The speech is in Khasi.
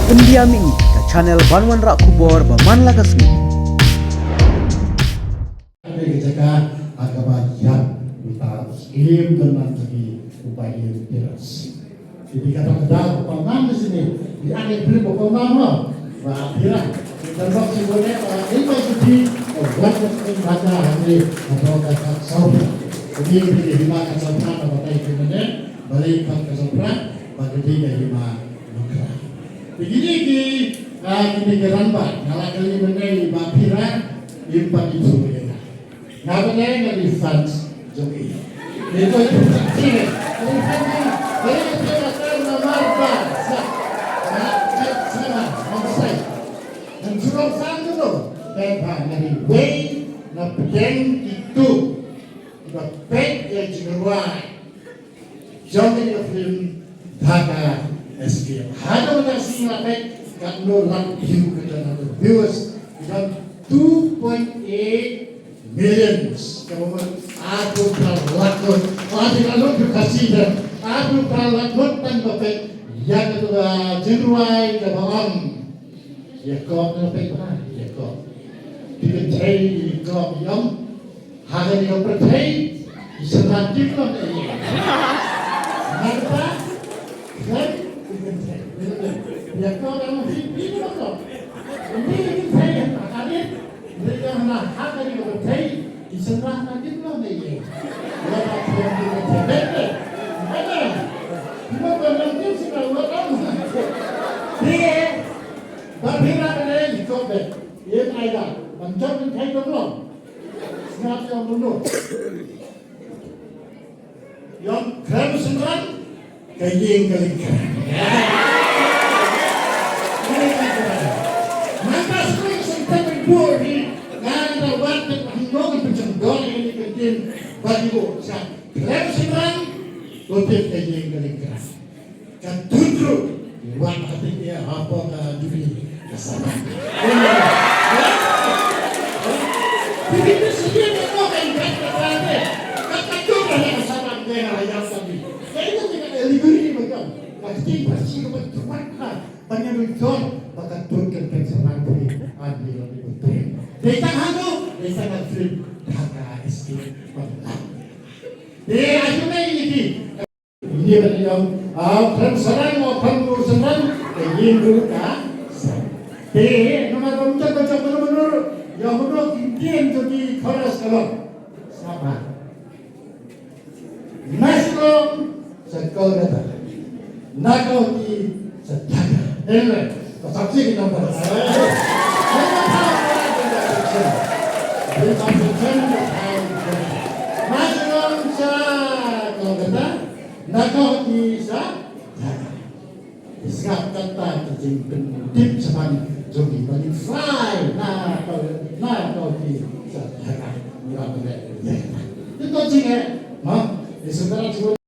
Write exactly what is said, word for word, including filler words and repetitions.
Pyndiam ïa ngi ka channel ban wanrah khubor ba man la ka sngi. Ka jaka ha kaba ïap mynta u Syiem Donald Trump u Biden Harris. Jadi kata kata pamam di sini di akhir film pamam ba Harris dan waktu boleh orang ini bagi di buat yang kata hari atau kata sahabat. Jadi di lima kata sahabat apa itu namanya balik kata sahabat bagi dia lima nukra. Begini di ah, kini ke rambat ngalak kali menai ba Harris impat itu ya. Nga ba ngai nga dei fans jong i. Ni ko i pyntak kine. Ni fans ni. Ni ko i pyntak namar ba sa. Nga kat sama. Nga besai. Ngan jurong sang dulu. Tang ba nga dei wei na pdeng itu. Ba peit ïa jingrwai. Jong ka film Dhaka Escape. Haduh mynta ka sngi la peit katno lak view, katno lak viewers. Ki don two point eight millions. Ka mut arphew phra lak ngut. Oh, arphew phra lak ngut ka si dah. Arphew phra lak ngut tang ba peit ïa katu ka jingrwai kaba ong Ïakob, na peit ba, Ïakob. Ki kynthei Ïakob ïa, ha kane ka pyrthei ki synran kim long ïa. Nangta khlem ki kynthei. Ïakob ïa, ki, ki, ki, ki kynthei ïa, ha kane, ïa, ha kane ka pyrthei ki synran kim long ïa. Ïa, ki kynthei, bete, bete. Ki mo ba nang kim synran, ïa, ki. Ba phi ra ka dei i kop de. Ïa ai da. Ban jop kynthei dom long. Sngap ïa mano. Ïa kren synran. Ka ïing ka ling kren. Nang ka skul sngap ka bor hi. Ngan da wat ka hangno ka pynjang dor ïa ka ktien. Ba di bo. Sa kren synran. Ko tip ka ïing ka ling kren. Ka tundru wat ha ti ïa hapoh ka duri ka saban. Duri ka saban ka ko ka ikat ka kate. Ka ka tundru ha ka saban ka ïa ha ïa sabi. Ka ïa ka ka allegory ba ka. Ka kti ba si ka ba tuat ka. Ba nya dui tor ba ka tundru ka ka saban ti. An di lo di ko te. Dei tang ha ko, dei tang ha film. Dhaka Escape. Ba la. Dei ha ko na ini ki. Ïa, ïa, ah, pran sarang, ah, pran tu sarang, eh, ïa, tu, ah, sarang. Te, eh, namar ba mynta ka jaka mynta, ïa, mynta ki ktien tu ki chorus ka long. Sabar. Na Shillong, sa Kolkata. Na Guwahati, sa Dhaka. Anyway, ka subject ki nambar. Na Shillong, sa Kolkata. Na Guwahati sa Dhaka. Sngap kata ka jingpyntip shaphang jong ki ba ngin fly na ka, na ka ki sa Dhaka. Ngi ba pynleh ïa kata. Te to jingeh, ha? Te sngap kata jingpyntip.